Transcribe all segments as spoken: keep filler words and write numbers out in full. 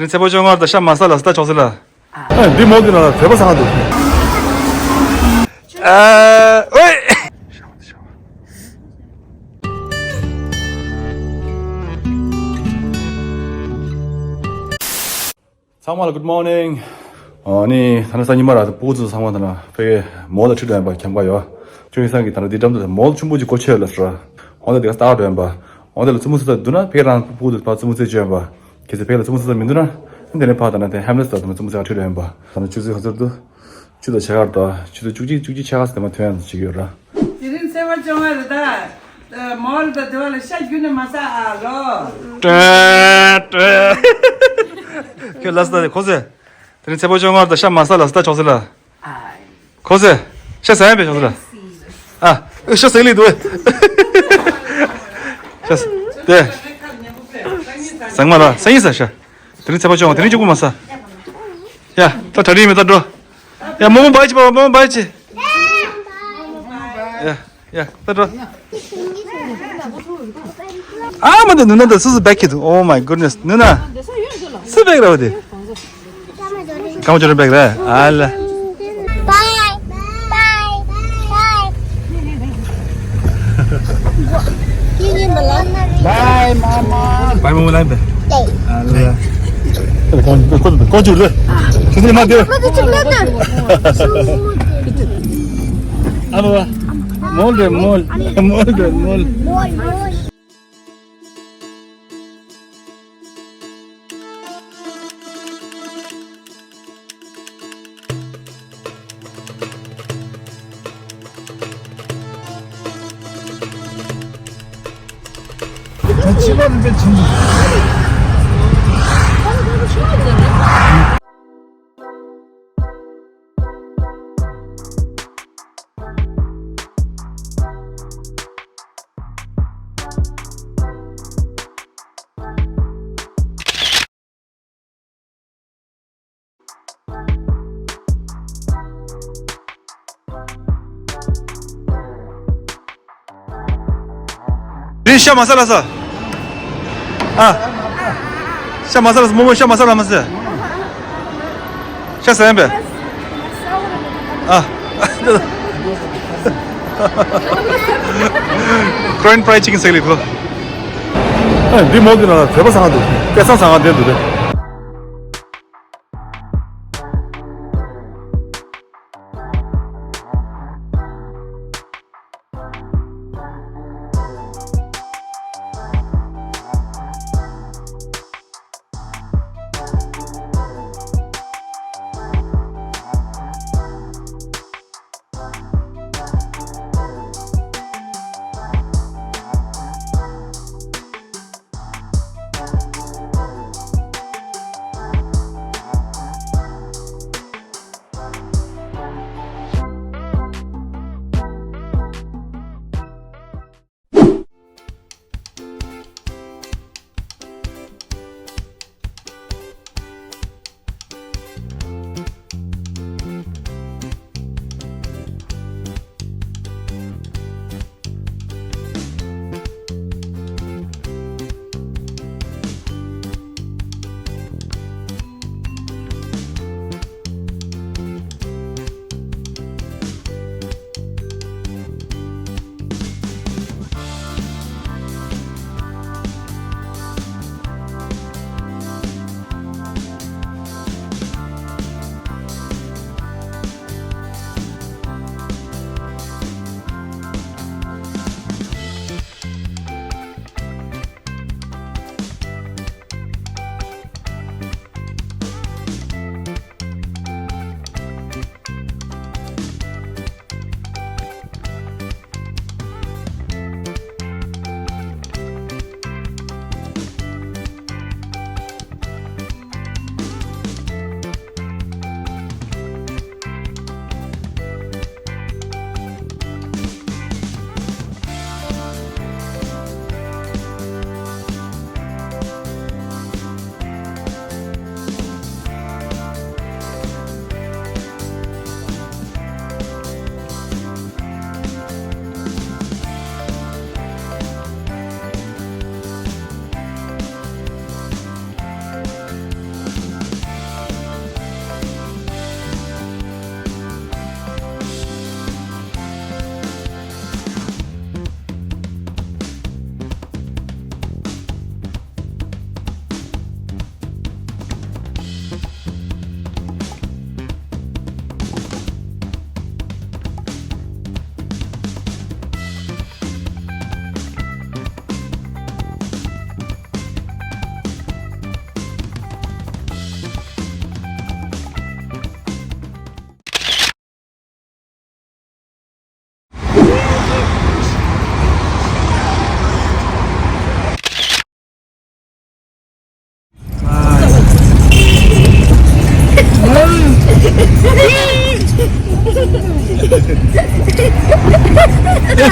རིང་ཚེ་པོ་ཅོ་ངར་དང་ཤ་མ་ས་ལ་སི་ད་ཆོག་སི་ལ། ཨ། འདི་མོ་གི་ནང་ལ་བོད་པ་ཚང་འདུག་ཨ། ཨོའི། ཚང་མ་ལ་good morning། ཨ་ནི་ད་ནི་སང་ཉིན་མ་ར་སྤུ་གུ་ཚོ་ཚང་མ་ད་ནི་ཕ་གིའི་མོ་ལ་ཁྲིད་འགྲོ་ཡིན་པ་ཁྱམས་ཁ་ཡོད། ཁྱོད་ཡིན་སང་གི་ད་ནི་འདི་འགྲམ་དུ་མོ་ཆུང་པོ་ཅིག་སྐོར་ཆ་ཡོད་ལ་ཟེར། འོ་ན་དེ་ག་སྟག་འགྲོ་ཡིན་པ། འོ་དེ་ལ་བཙུན་མོ་སུ་ད་འདུག་ན་ཕ་གི་རང་སྤུ་གུ་ཚོ་ཕ་བཙུན་མོ་རྩེ་བཅོས་ཡིན་པ། གལ་སྲིད་ཕ་གི་ལ་བཙུན་མོ་སུ་ད་མི་འདུག་ན། དེ་ནས་ཕ་ད་ནི་དེ་ཧེམ་ལེ་སི་ད་ད་ནི་བཙུན་མོ་རྩེ་ག་ཁྲིད་འགྲོ་ཡིན་པ། ད་ནི་ཆུ་ཚོད་ག་ཚོད་འདུག་ཆུ་ཚོད་ཕྱེད་ཀ་རེད་ད། ཆུ་ཚོད་བཅུ་གཅིག་བཅུ་གཅིག་ཕྱེད་ཀ་ཙམ་དེ་མ་ཐོན་ཡང་ཅིག་ཡོད་ར། དེ་རིང་ཚེ་བ་ཅོ་ང་རེད་ད། མོ་ལ་ད་དེ་བ་ལ་ཤ་རྒྱུ་ནས་མ་ཟ་ཨ་ལོ། ཏྲེ་ཏྲེ། ཁྱོད་ལ་ས་ད་དེ་ཁོ་ཟེ། དེ་རིང་ཚེ་བ་ཅོ་ང་རེད་ད་ཤ་མ་ཟ་ལ་ས་ད་ཆོག་ཟེ་ལ། ཁོ་ཟེ། ཤ་ཟ་ཡ་པས་ཆོག་ཟེ་ལ། ཨ། ཤ་ཟ་ལི་འདུག་ཤ་ཟ། དེ། ཟ་མ་ལ་ས་ཡིན་ཟ་ཤ། དེ་རིང་ཚེ་བ་ཅོ་ང་དེ་རིང་གཅིག་པུ་མ་ཟ། ཡ། ད་གྲ་སྒྲིག་མེད་ད་འགྲོ། ཡ། མོ་མོ་བའི་ཅི་པ་མོ་མོ་བའི་ཅི། ཡ། ཡ། ད་འགྲོ། ཨ་མ་དེ་ནུ་ན་ད་སུ་སུ་བེག་ཁྱེར་འདུག Oh my goodness ནུ་ན། སུ་བེག་ར་བ་དེ། ཀམ་ཅོ་ར་བེག་ར་ཨ་ལ། Bye. Bye. Bye. Bye, Mama. Bye, Mama. Go, go, go, go. Mama. Mol, mol, mol, mol. རེད། ཤ་མ་ཟ་ལ་ས། ཨ། ཤ་མ་ཟ་ལ་ས། མོ་མོ་ཤ་མ་ཟ་ལ་མ་ཟ། ཤ་ཟ་ཡིན་པས། ཨ། Korean fried chicken ཟེར་གི་ལེགས་ལོ། ཨ། འདི་མོ་གི་ནང་ལ་བོད་པ་ཚང་འདུག་སྐལ་བཟང་ཚང་འདི་འདུག་རེད།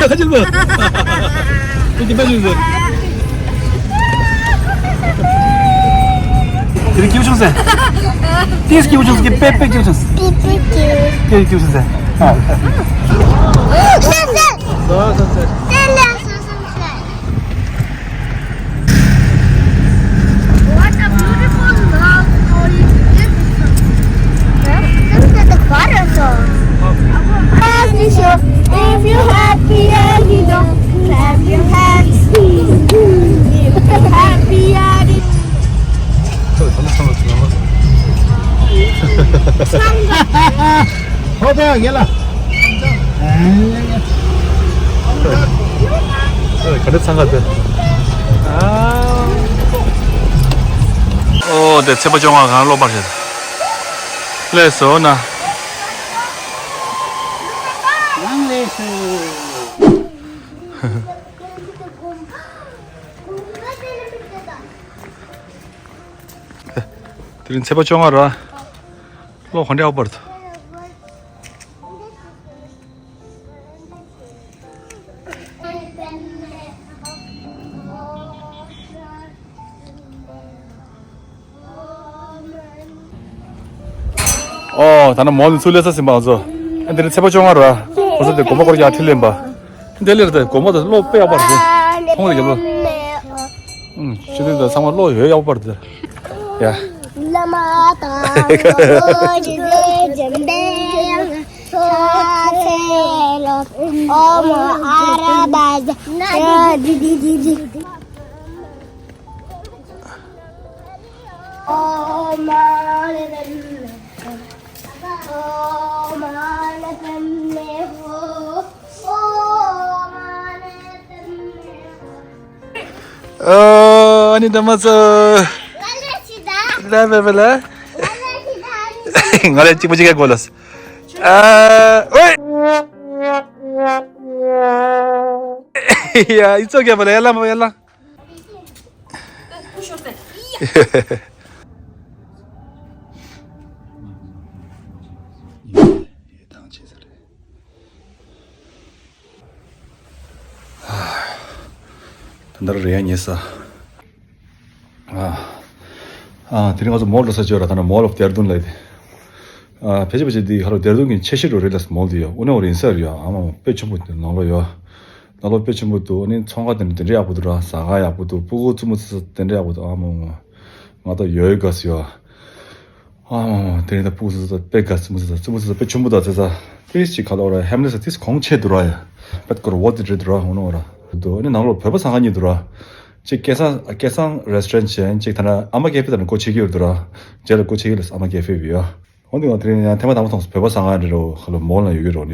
ཁ་ཆེ་བོ། ཁྱེད་ཀྱི་དཔེ་ཞུ་ཟེར། དེ་རིང་སྐྱིད་པོ་བྱུང་ཟེར། ཏིས་སྐྱིད་པོ་བྱུང་ཟེར། དཔེ་དཔེ་སྐྱིད་པོ་བྱུང་ཟེར། དཔེ་སྐྱིད་པོ་བྱུང་ཟེར། ཨ། What a beautiful love story this is. Welcome to the quarter zone. Happy show. If you happy and you know, clap your hands. If you happy and you ཧོ་ད་ཡ་ལ། ག་འདྲ་འཚང་ག་དེ། ཨོ་དེ་ཚེས་པ་བཅོ་ལྔ་གང་སློབ་པར་བྱེད། ལས་སོ་ན། ནང་ལས་སོ། དེ་རིང་ཚེས་པ་བཅོ་ལྔ་ར། ལོ་ག་འདྲ་ཡག་པར། ཨོ་ད་ནི་མོ་ནི་ཚུར་སླེབས་ས་ཟིན་པ་ང་ཚོ། ཨ་འདི་ནི་ཚེས་པ་བཅོ་ལྔ་ར། ཁོ་ཚོ་དེ་དགོན་པ་སྐོར་རྒྱག་ཁྲིད་ལེན་པ། འདི་ལེར་དེ་དགོན་པ་དེ་ལོ་དཔེ་ཡག་པར་དེ། ཁོང་རེ་རྒྱབ་ལོ། ཨུང་ཆུ་ཚོད་དང་ཚང་མ་བློ་ཡོད་ཡག་པར་དེ། ཡ། ཨ་ནི་ད་མ་ཚོ། ལ་བེ་བེ་ལ། ང་ལ་གཅིག་པ་གཅིག་ག་གོ་ལ། ཨ། ཨོའི། ཡ་ཨི་ཙོག་གེ་བ་ལ་ཡ་ལ་མ་ཡ་ལ། ད་ལྟ་རེ་ཡ་ཉེ་ས། ཨ། ཨ། དེ་རིང་ང་ཚོ་མོལ་འགྲོ་ས་ཅོ་ར་ད་ན་Mall of Dehradun ལ་ཡིན། ཨ། ཕལ་ཆེར་ཕལ་ཆེར་འདི་ཧ་ལོ་Dehradun གི་ཆེ་ཤོས་རུ་རེད་ལ་མོལ་འདི་ཡོད། ཨུ་ནེ་འོ་རིན་སར་ཡོད། ཨ་མ་དཔེ་ཆེན་པོ་འདི་ནང་ལོ་ཡོད། ནང་ལོ་དཔེ་ཆེན་པོ་འདུག་ཨ་ནི་ཚོང་ཁང་དེ་འདྲ་དེ་འདྲ་ཡག་པོ་འདུག་ར། ཟ་ཁང་ཡག་པོ་འདུག་སྤུ་གུ་རྩེད་མོ་རྩེ་ས་དེ་འདྲ་ཡག་པོ་འདུག་ཨ་མ་མ། ང་ད་ཡོད་ག་སི་ཡོད། ཨ་མ་མ་དེ་རིང་ད་སྤུ་གུ་ཚོ་དཔེ་དགའ་སི་མོ་ཚོ་རྩེད་མོ་ཚོ་དཔེ་ཆེན་པོ་དང་རྩེ་ས་ཏིས་ཅིག་ག་ལོ་ར་ཧེམ་ལེ་སི་ཏིས་གོང་ཆེ་འདུག་ར་ཡ། པད་ཀོར་ཝོ་དི་རེད་འདུག་ར་འོ་ནོ་ར་འདུག་ཨ་ནི་ནང་ལོ་བོད་པ་ཚང་ཁ་ཉིད་འདུག་ར། ཅིག་སྐལ་བཟང་སྐལ་བཟང་རེ་སི་ཊོ་རན་ཊི་ཅན་ཅིག་ད་ན་ཨ་མ་ཀེ་ཕེ་ད་ན་སྒོ་ཕྱེ་གི་ཡོད་འདུག་ར། རྗེས་ལ་སྒོ་ཕྱེ་གི་ལ་ཨ་མ་ཀེ་ཕེ་བི་ཡ། འོ་འདི་ང་དེ་རིང་ཡང་ཐེངས་མ་དང་པོ་མཐོང་སོང་བོད་པ་ཚང་ཁ་རེད་རོ་ཁ་ལོ་མོལ་ན་ཡོད་གི་རོ་ཡ།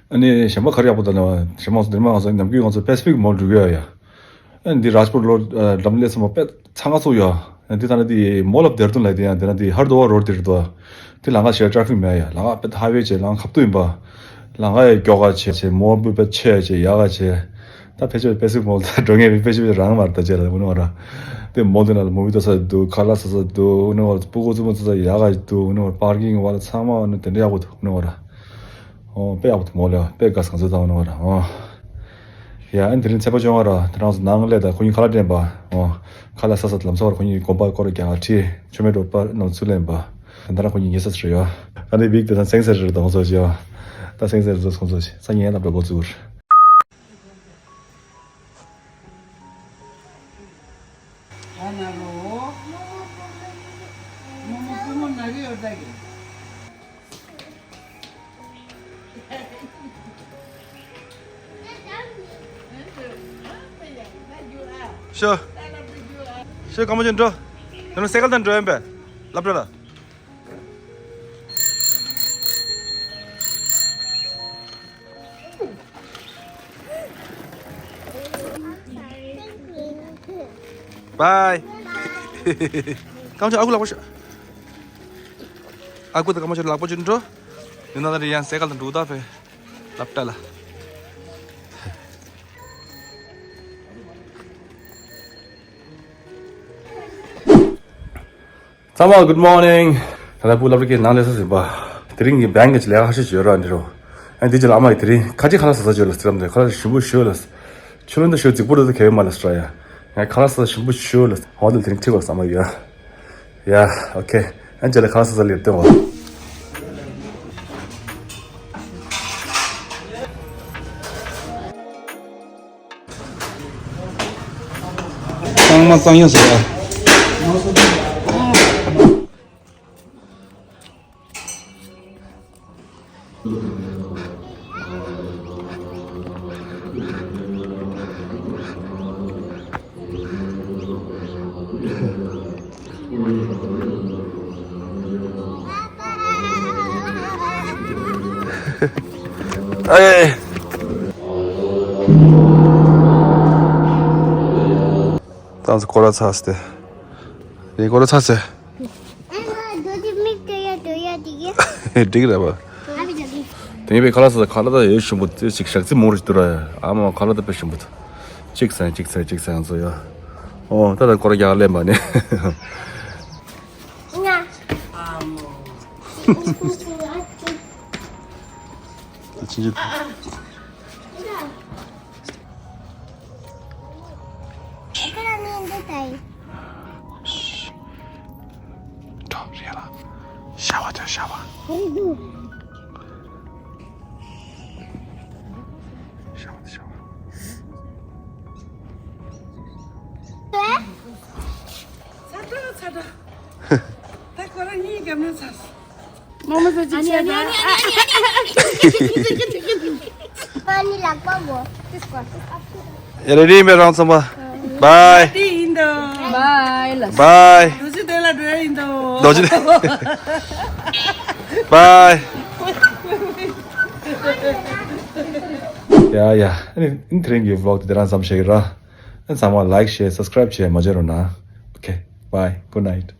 ཨ་ནི་གཞན་པ་ག་རེ་ཡག་པོ་ད་ན་གཞན་པ་ཚོ་དེ་མ་ང་ཚོ་ནམ་རྒྱུན་ང་ཚོ་པེ་སི་ཕིག་མོལ་འགྲོ་གི་ཡ་ཡ། ཨ་འདི་རཱཇ་པུར་ལོ་ལམ་ལས་སམ་པ་དཔེ་ཚང་ང་ཚུགས་ཡོད། ཨ་འདི་ད་ན་འདི་Mall of Dehradun ལ་དེ་ཡང་དེ་ན་འདི་ཧར་དོ་བ་རོ་ཌི་དེ་རེད་དོ། དེ་ལམ་ཁ་ཞེ་ཊ་ར་ཕིག་མེད་ཡ། ལམ་ཁ་དཔེ་ཧའི་ཝེ་ཅེ་ལམ་ཁ་ཁ་ཐུག་ཡིན་པ། ལམ་ཁ་ཡ་མགྱོགས་ག་ཆེ་ཆེ་མོ་བུ་དཔེ་ཆེ་ཡ་ཆེ་ཡག་ག་ཆེ། ད་ཕལ་ཆེར་པེ་སི་ཕིག་མོལ་ད་འགྲོ་ངེས་པའི་པེ་སི་ཕིག་རང་མར་ད་ཅེ་ལ་འུ་ནོ་ར། དེ་མོལ་དེ་ན་ལ་མུ་བི་ལྟ་ས་འདུག་ཁ་ལག་ཟ་ས་འདུག་འུ་ནོ་ར་སྤུ་གུ་རྩེད་མོ་རྩེ་ས་ཡག་ག་འདུག་འུ་ནོ་ར་པར་ཀིང་བ་ལ་ཚང་མ་འུ་ནོ་དེ་འདྲ་ཡག་པོ་འདུག་འུ་ནོ་ར། ཨོ་དཔེ་ཡག་པོ་འདུག་མོལ་ཡ་དཔེ་དགའ་ས་ང་ཚོ་ད་འུ་ནོ་ར་ཨོ། ཡ་ཨ་ནི་དེ་རིང་ཚེས་པ་བཅོ་ལྔ་ར་དེ་རང་ཚོ་ནང་ལས་ད་ཁོ་གཉིས་ཁ་ལག་སྤྲད་པ། ཨོ་ཁ་ལག་ས་ས་ལམ་ས་བར་ཁོ་གཉིས་དགོན་པ་སྐོར་རྒྱག་ཁྲིད་ཆོ་མེད་འགྲོ་པ་རྣམས་ཚུར་ལེན་པ། ད་ལྟ་ར་ཁོ་གཉིས་ཉེ་ས་ཚུར་ཡོད། ཨ་ནི་བིག་དེ་ད་སེང་སེར་རེད་དང་ཚོ་ཅི་ཡོད། ད་སེང་སེར་ཚོ་ཚོ་ཚོ་ཚོ་ས་ཉེ་ལབ་འགྲོ་གོ་ཚུར། ཨ་ན་རོ། མོ་མོ་བུ་མོ་ན་གི་ཡོད་ད་གི། ཤོ། ཤོ་གང་མ་ཅན་འགྲོ། དེ་ནས་སེ་ཀལ་དང་འགྲོ་ཡིན་པས། ལབ་འགྲོ་ལ། Bye. གང་ཅི་ཨ་ཁུ་ལག་པ་ཤ། ཨ་ཁུ་ད་གང་ཅི་ལག་པ་ཅི་འགྲོ། ཡིན་ན་ད་རེ་ཡང་སེ་ཀལ་དང་འགྲོ་ད་ཕེ། ལབ་ད་ལ། ཚང་མ་good morning། ད་ལྟ་སྤུ་ལབ་རེ་ཀའི་ནང་ལས་ས་ཟིན་པ། དེ་རིང་གི་བེང་གི་ལས་ཀ་ཁ་ཤས་ཡོད་ར་འདི་རོ། ཨ་འདི་ཅི་ལ་ཨ་མ་ཡི་དེ་རིང་ཁ་ཅིག་ཁ་ལག་ཟ་ས་བྱོས་ལ་སི་རམ་དེ་ཁ་ལག་ཞིམ་པོ་ཞོས་ལ། ཆུ་ལོན་ད་ཞོ་རྫིག་པོ་རེད་ད་གལ་ཡོད་མ་ལ་སི་ར་ཡ། ང་ཁ་ལག་ཟ་ས་ཞིམ་པོ་ཞོས་ལ་ཧོ་དེ་དེ་རིང་ཁྲིད་བར་ཟ་མ་ཡོད། ཡ། ཨོ་ཁེ། ཨ་ཅི་ལ་ཁ་ལག་ཟ་ས་ལེབ་དེ་འོ། གཙང་མ་གཙང་ཡ་ཟེར་བ། ཨེ། ཏང་སི་སྐོར་ར་ཚ་སྟེ། རེ་སྐོར་ར་ཚ་སེ། འགྲིག་རེད་པ། དེ་ཡིན་པའི་ཁ་ལག་ཟ་ཁ་ལག་ད་ཡོད་ཞིམ་པོ་ཅིག་ཞག་རྩི་མོ་རེ་ཞིག་འདུག་ར། ཨ་མ་ཁ་ལག་ད་དཔེ་ཞིམ་པོ་འདུག་ཅིག་ཟ་ཅིག་ཟ་ཅིག་ཟ་ཚོ་ཡ། ཨོ་ད་ད་སྐོར་ར་རྒྱག་ལེན་པ་ནི། ང་། ད་ཕྱིན་ཆད། འགྲོ་རེད་ལ། ཤ་བ་དང་ཤ་བ། རེད་འདུག་ཤ་བ་དང་ཤ་བ། ཚ་དྲོ་ཚ་དྲོ། ད་ཁོ་རང་གཉིས་རྒྱབ་ན་ཚར། མོ་མོ་ཟ་ཅིག་བྱས་ན། ཨ་ནི་ལག་པ་བོ། ཡ་རེ་རེ་མེད་རང་ཚང་མ། བའི། དེ་ཡིན་དོ། བའི་ལ། བའི། རྡོ་རྗེ་གདན་ལ་འགྲོ་ཡ་ཡིན་དོ། རྡོ་རྗེ། བའི། ཡ་ཡ། ཨ་ནི་དེ་རིང་གི་ཝི་ལོག་དེ་དེ་རང་ཙམ་བཤད་ཀྱི་ར། ཨ་ཚང་མ་ལའིག་ཤེར་སབ་སི་ཀ་རའིབ་བྱས་མ་བརྗེད་རོགས་གནང་། ཨོ་ཁེ། བའི། གུཌ་ནའིཊ།